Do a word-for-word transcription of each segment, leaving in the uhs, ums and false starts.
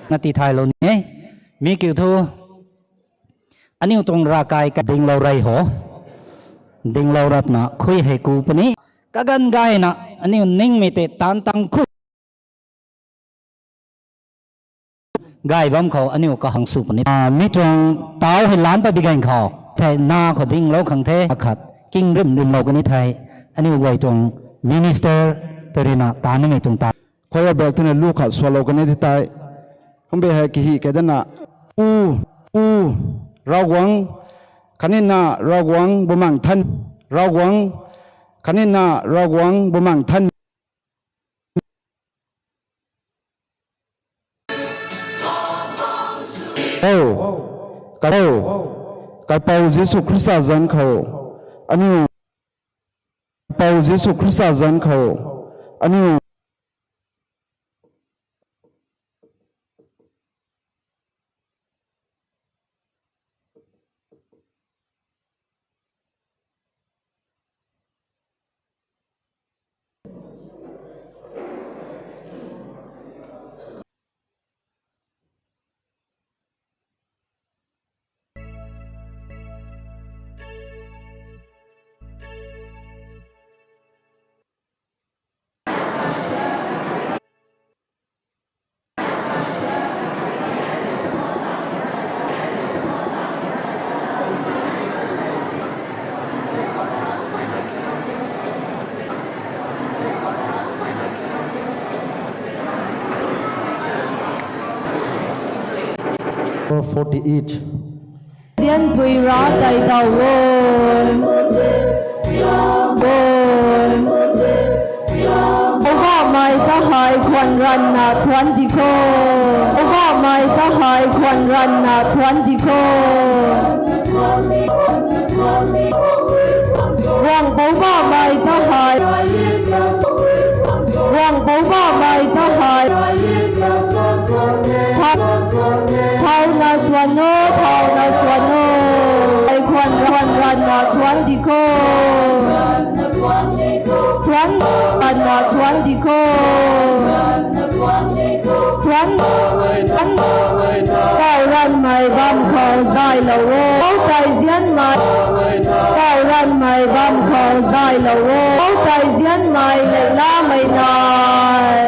Na ti thaylou ni e. Mi kiu thu aniu tuang ravkai ka dinglou rey ho. Dinglou ratna khui hei ku puni. Kaganv gayna aniu ningmei tei taanc tang khu gay bam khou aniu kahang sw puni. Mi tuang tau hei lan pat bi gan khou the na khou dinglou khang the akhat king rim rimlou kani the. Aniu guay tuang minister tw ruina taanc nimei tuang ta khou abak thena lu khat swlou kani the tei. Hambe hei kahi kadana, Pu, Pu, Ravguangc, khatnina Ravguangc Bumaengh Nthan, Ravguangc, khatnina Ravguangc Bumaengh Nthan. O, Kaipou, Kaipou Jisu Khrista zanc khou aniu, Kaipou Jisu Khrista zanc khou aniu Forty-eight. Zianpui ra tei dau o. Poubauhmei ta hei khwan ranvna thuanc di kho. Poubauhmei ta hei khwan ranvna thuanc di kho. Guang Poubauhmei ta hei. Guang Poubauhmei ta hei. Tha-, thauna swan o, thauna swan o. Hei khwan, khwan ranvna thuanc di kho. Thuanc ranvna thuanc di kho. Thuanc, thuanc, kau ranvmei bam khou zaylou o. Kau tei zianmei, kau ranvmei bam khou zaylou o. Kau tei zianmei neihlamei nai.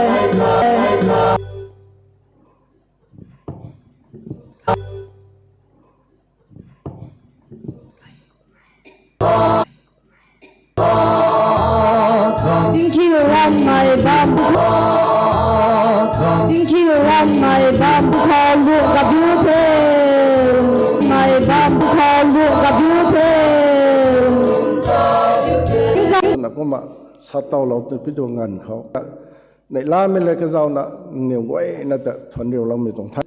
Tingkhiu ranvmei bam khou, tingkhiu ranvmei bam khou lung kabiu the, mei bam khou lung kabiu the. Na kumna sa tawlou tw pi tuang nganv khou, neihlamei le kazauna, niw guayna ta thuanc riuloumei tuang the.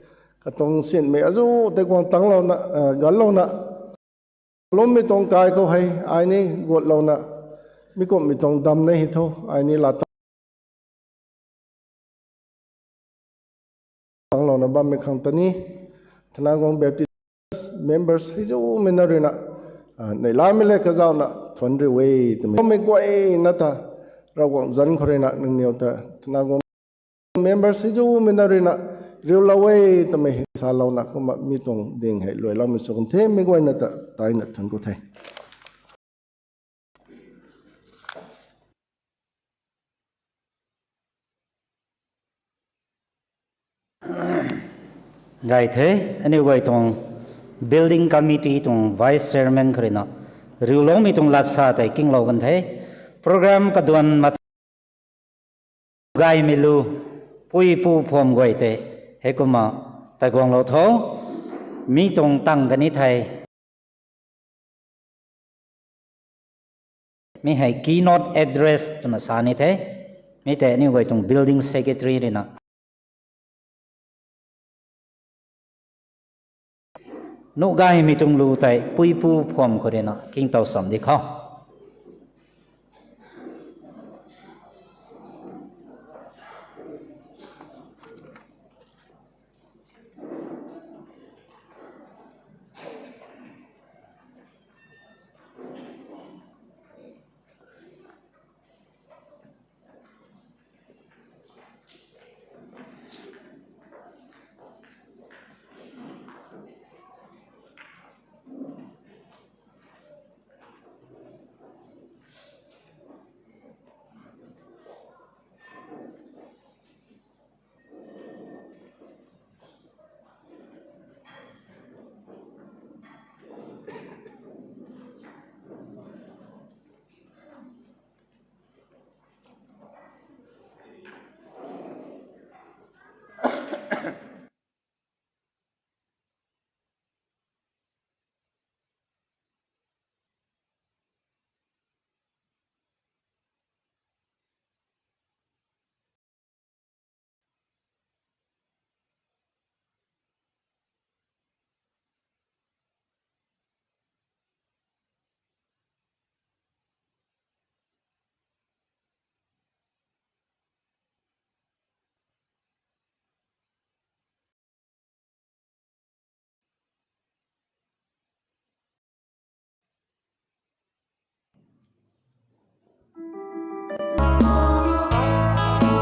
Katuang sinmei azu tei guang tanglouna, eh, ganlouna, lummei tuang kai khou hei, ai ni guatlouna, mi kumhmei tuang dam nei hei thu, ai ni la tanglouna bammei khang ta ni, Thanagwang Baptist members hei zumei na ruina, ah, neihlamei le kazauna thuanc riu e twmei. Mei guayna ta, Ravguangc zanc khou ruina nangniw ta, Thanagwang members hei zumei na ruina, riulou e twmei hei salouna, kumna mi tuang ding hei luailoumei sw kan the, mei guayna ta, taina thuanc ku the. Gay the, aniu guay tuang building committee tuang vice chairman khou ruina, riuloumei tuang lat sa tei kinglou kan the. Program kaduan mat gaymei lu, puipu phuam guay tei, heikumna, tei guanglou tho, mi tuang tang kani thei. Mi hei keynote address twna sa ni the, mi tei aniu guay tuang building secretary ruina. Nuh gaymei tuang lu tei puipu phuam khou ruina kingtow cham di khou.